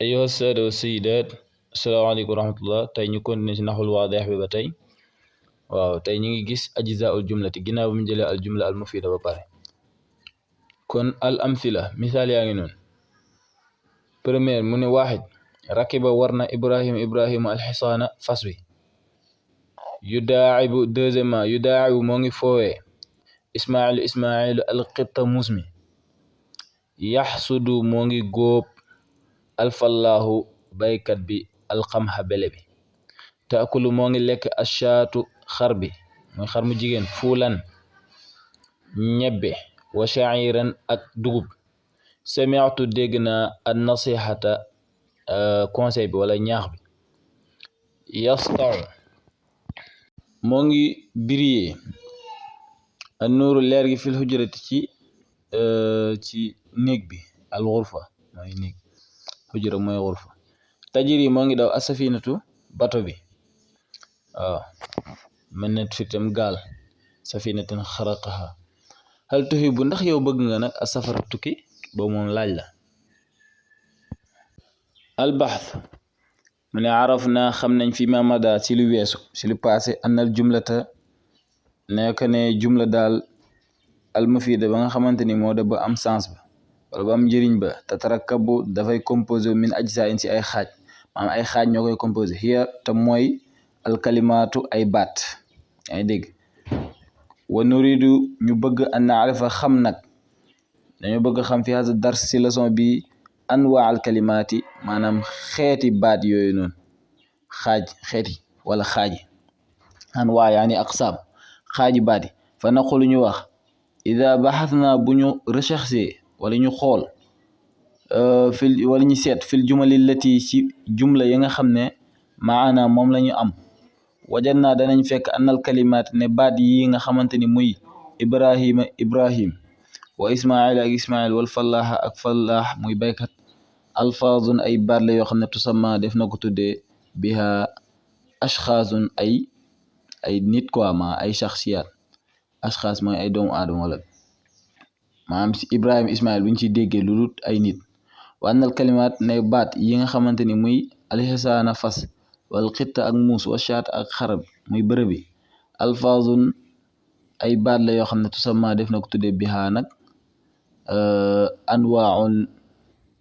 أيها السادة والسيدات، السلام عليكم ورحمة الله. tey ñu continuer ci naxul waadix bi ba tey. waaw tey ñu ngi gis ajzaa'ul jumlati ginnaaw bi mu jëlee al jumla al mufida ba pare. kon al amthila misaal yaa ngi noonu. première mu ne waaxid rakiba war na ibrahima alxisaana fas wi. yudaacibu deuxièmement yudaacibu moo ngi foowee ismailu alqitta muus mi. yaxsudu moo ngi góob alfallaahu baykat bi alxamxa bele bi. taakulu moo ngi lekk ashaatu xar bi mooy xar mu jigéen fuulan ñebbe wa shaciran ak dugub. sami'tu dégg naa an nasihata conseil bi wala ñaax bi. yastau moo ngi biriyee an nuuru leer gi fil hujrati ci néeg bi al xurfa mooy néeg hujra mooy xurfa. tajiri moo ngi daw asafinatu bato bi waaw mën na fi tam gaal safinatin xaraqaha. hal tuhibu ndax yow bëgg nga nag asafara tukki boobu moom laaj la. albaxth mu ne araf naa xam nañ fi ma mada ci lu weesu ci lu passé annal jumlata nekk ne jumla daal al mufida ba nga xamante ni moo da ba am sens ba wala ba am njëriñ ba tatarakabu dafay composé min ajsa in ci ay xaaj maanaam ay xaaj ñoo koy composé hiya te mooy alkalimaatu ay baat ay dégg. wa nuridu ñu bëgg an naarifa xam nag dañu bëgg xam fi hasa dars ci leçon bi anwaa alkalimaati maanaam xeeti baat yooyu noonu xeeti wala xaaji anwaa yaani aqsaam xaaji baat yi. fa naqulu ñu wax ida baxasna bu ñu recherché wala ñu xool wala ñu seet fil jumali lati ci jumla yi nga xam ne maana moom la ñu am wajanna danañ fekk annal kalimaat ne baat yi nga xamante ni muy ibrahim wa ismail ak ismail wal fallaha ak fallah muy baykat alfaazun ay baat la yoo xam ne tusamma def na ko tuddee biha ashxaasun ay nit quoi ma ay shaxsiyaat ashxaas mooy ay doomu aadama wala maanaam si ibrahim ismail buñ ci déggee lu dul ay nit. wa annal kalimaat ne baat yi nga xamante ni muy alxisaana fas wal xitta ak muus wa shaat ak xarab muy bërëb bi alfaazun ay baat la yoo xam ne tusamma def na ko tuddee biha nag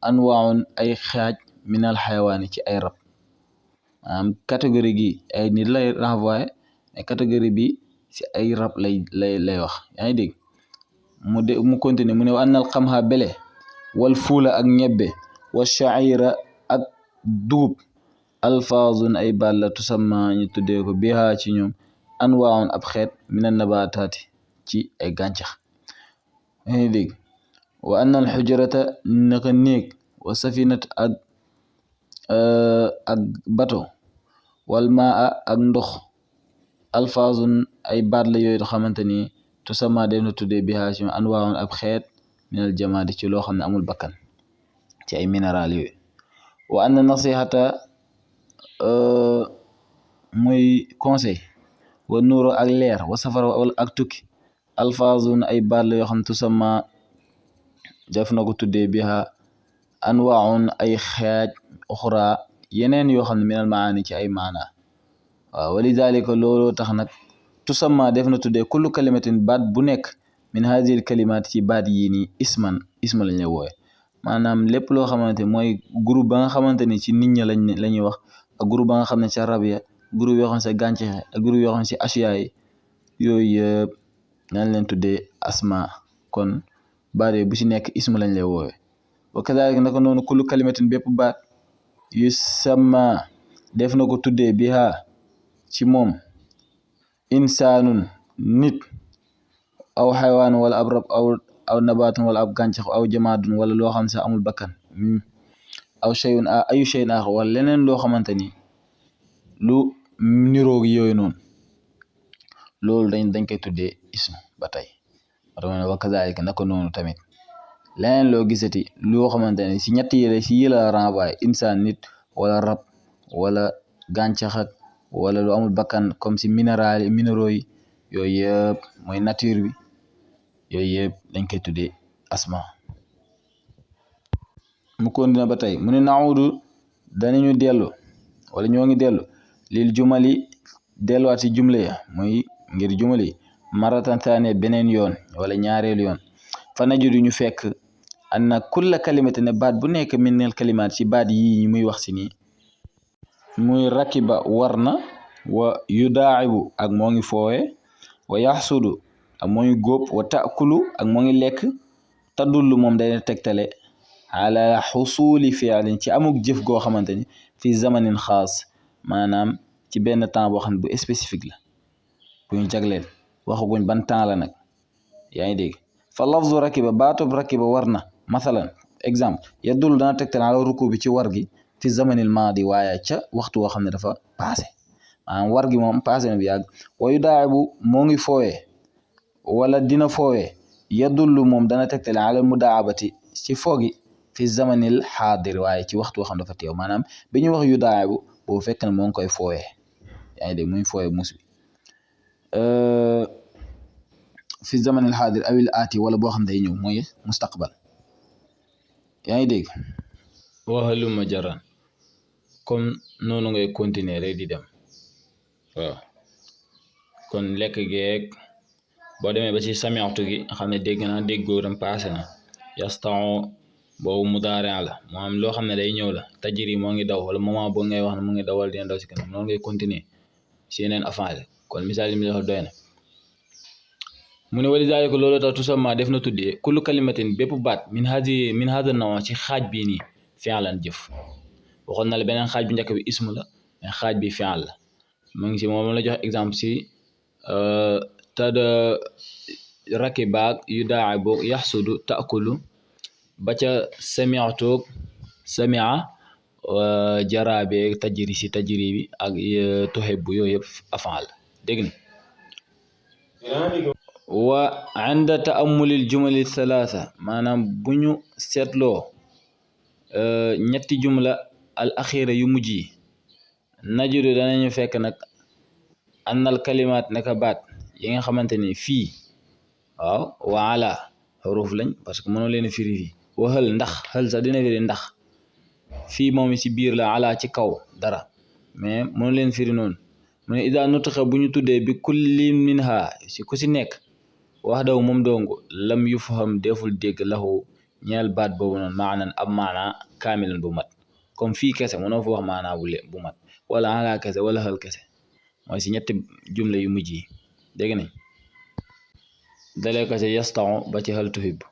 anwaaun ay xaaj minal xayawaani ci ay rab maanaam catégorie gi ay nit lay renvoyé mais catégorie bi ci ay rab lay wax yaa ngi dégg. mu continue mu ne wa annal xamha bele wal fuula ak ñebbe wa shaira ak dugub alfaazun ay baat la tusamma ñu tuddee ko biha ci ñoom anwaaun ab xeet minan nabataati ci ay gàncax yaa ngi dégg. wa annal xujrata naka néeg wa safinat ak bato wal maa ak ndox alfaazun ay baat la yooyu xamante ni tusamma def na tuddee biha ci anwaaun ab xeet minal jamaadi ci loo xam ne amul bakkan ci ay minéral yooyu. wa anna nasihata muy conseil wa nuuru ak leer wa safara wala ak tukki alfaazun ay baat la yoo xam ne tusamma def na ko tuddee biha anwaaun ay xeej uxra yeneen yoo xam ne minal maani ci ay maana. waaw walidalika looloo tax nag tusamma def na tuddee kullu kalimatin baat bu nekk min hadhihi kalimaat ci baat yii nii isma lañ lay wooye maanaam lépp loo xamante mooy groupe ba nga xamante ni ci nit ña la ñuy wax ak groupe ba nga xam ne ca rab ya groupe yoo xam ne sa gàncax ak groupe yoo xam ne si asiya yi yooyu yëpp nañ leen tuddee asma. kon baat bu ci nekk isma lañ lay woowe. wa kadhalika naka noonu kullu kalimatin bépp baat yu samma def na ko tuddee biha ci moom insaanun nit aw xaywaan wala ab rab aw nabaatun wala ab gàncax aw jamaadun wala loo xam ne sax amul bakkan aw shay'un ayu shay'in axar wala leneen loo xamante ni lu niroog yooyu noonu loolu dañ koy tuddee ism ba tey. wa kazalika naka noonu tamit leneen loo gisati loo xamante ne si ñett yi si la renvoyé insaan nit wala rab wala gàncax ak wala lu amul bakkan comme si minéraux yi yooyu yëpp mooy nature bi yooyu yëpp dañ koy tuddee asma. mu continué ba tey mu ne naudu danañu dellu wala ñoo ngi dellu lil jumali delluwaat ci jumle ya muy ngir jumali maratan thaniya beneen yoon wala ñaareelu yoon fa najudu ñu fekk anna kulla kalimatin ne baat bu nekk minal kalimaat ci baat yi muy wax si nii muy rakiba war na wa yudaa'ibu ak moo ngi foowe wa yaxsudu ak moo ngi góob wa taakulu ak moo ngi lekk tadullu moom day tegtale ala xusuli fi'lin ci amuk jëf goo xamante ni fi zamanin xaas maanaam ci benn temps boo xam ne bu spécifique la bu ñu jagleel waxaguñ ban temps la nag yaa ngi dégg fa lafzu rakiba baatub rakiba war na mathalan exemple yadullu dana tegtale ala ruku bi ci war gi fi zamanil maadi waaye ca waxtu woo xam ne dafa passé maanaam war gi moom passé na bu yàgg wa yudaa'ibu moo ngi foowee wala dina foowee yadullu moom dana tegtale ala mudaabati ci foogi fi zamanil xaadir waaye ci waxtu woo xam dafa teew maanaam bi ñu wax yudaa'ibu boobu fekk na moo ngi koy foowee yaa ngi dégg muy foowee mus bi fi zamanil xaadir awil aati wala boo xam day ñëw mooy mustaqbal yaa ngi dégg waxaluma jaran comme noonu ngay continuer rek di dem waaw kon lekk geeg boo demee ba ci sami'tu gi nga xam ne dégg naa déggoo dem passé na yasta'u boobu mudaari' la moo am loo xam ne day ñëw la tajri moo ngi daw wala moment boo ngay wax ne mu ngi dawal dina daw si kanam noonu ngay continuer si yeneen affaire kon misaal yi mi dafa doy na mu ne wali zaalika loolu tax tusamma def na tuddee kullu kalimatin bépp baat min hada naw ci xaaj bii nii fi'lan jëf waxoon na la beneen xaaj bi njëkk bi ismu la mais xaaj bi fi'l la mu ngi si moom la jox exemple si tad rakibaak yudaa'ibu yaxsudu taakulu ba ca sami'tu sami'a jaraabe tajri si tajri bi ak tuhibbu yooyu yëpp af'al dégg ni wa inda ta'ammulil jumali thalatha maanaam bu ñu seetloo ñetti jumla al axira yu mujj yi najudu danañu fekk nag annal kalimaat naka baat yi nga xamante ni fii waaw wa ala xuruf lañ parce que mënoo leen firi fii wa hal ndax hal sax dina firi ndax fii moom ci biir la ala ci kaw dara mais mënoo leen firi noonu mu ne ida nutiqa bu ñu tuddee bi kulli minha si ku si nekk wax daw moom dongu lam yufham deful dégg lahu ñeel baat boobu noonu maanan ab maana kaamilan bu mat comme fii kese mënoo fa wax maana bu mat wala ala kese wala hal kese mooy si ñetti jumla yu mujj yi dégg nañ dalee kese yasta'u ba ci hal tuhibbu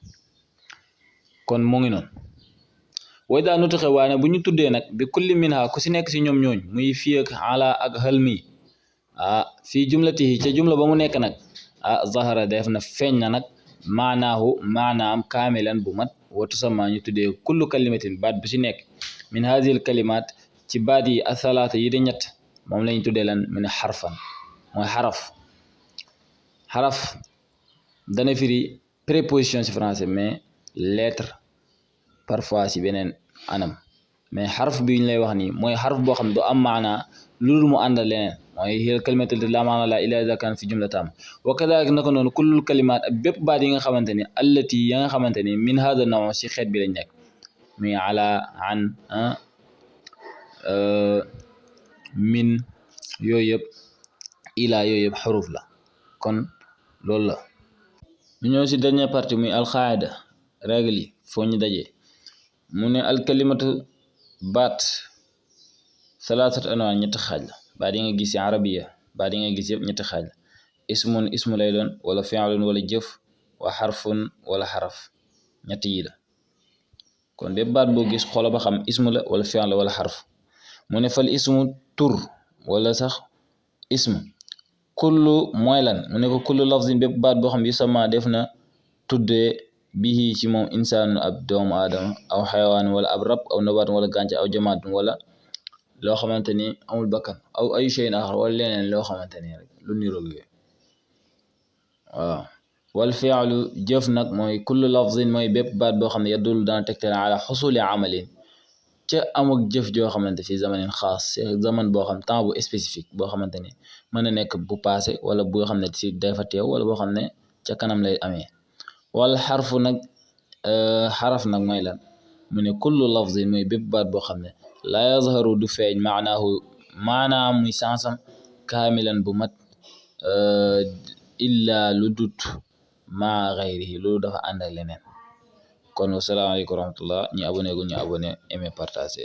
kon mu ngi noonu way daa nutixe waaye bu ñu tuddee nag bi kulli minha ku si nekk si ñoom ñooñ muy fii ak ala ak hal mi fii jumlatihi ca jumla ba mu nekk nag zahara def na feeñ na nag maanaahu maanaam kaamilan bu mat wa tusamma ñu tuddee kullu kalimatin baat bu si nekk min hadhihi kalimaat ci baat yi athalaata yi di ñett moom lañ tuddee lan min xarfan mooy xaraf dana firi préposition ci français mais lettre parfois ci beneen anam mais xaraf bi ñu lay wax nii mooy xaraf boo xam ne du am maanaa loolu mu àndal leneen mooy hiya kalimatu la maana la illa iza kan fi jumla tam wa kadhalika naka noonu kullul kalimaat ak bépp baat yi nga xamante ni allati ya nga xamante ni min hada naw ci xeet bi lañ nekk muy ala an min yooyu yëpp ila yooyu yëpp xuruf la kon loolu la ñu ñëw si dernière partie muy alxaada règle yi foo ñu dajee mu ne alkalimatu baat salaasat anwaa ñetti xaaj la baat yi nga gis ci arabiya baat yi nga gis yëpp ñetti xaaj la ismun ismu lay doon wala fi'lun wala jëf wa xarfun wala xaraf ñetti yi la kon bépp baat boo gis xoola ba xam ismu la wala fi'l la wala xarf mu ne fal ismu tur wala sax ismu kullu mooy lan mu ne ko kullu lafzin bépp baat boo xam yu sama def na tuddee bihi ci moom insaanu ab doomu aadama aw xayawaan wala ab rab aw nabaat wala gàncax aw jamaat wala loo xamante ni amul bakkan aw ay shay'in axar wala leneen loo xamante ni rek lu niroog yooyu waaw wal fi'lu jëf nag mooy kullu lafzin mooy bépp baat boo xam ne yadullu dana tegtal ala xusuli amalin ca amuk jëf joo xamante fi zamanin xaas zaman boo xam temps bu spécifique boo xamante ni mën na nekk bu passé wala boo xam ne ci dafa teew wala boo xam ne ca kanam lay amee wala xarfu nag xaraf nag mooy lan mu ne kullu lafzin mooy bépp baat boo xam ne laa yazharu du feeñ maanaam muy sansam kaamilan bu mat illa lu dut maa gayrihi loolu dafa ànd ak leneen kon wasalaamaaleykum wa rahmatullah ñi abonné gu ñu abonné aimé partagé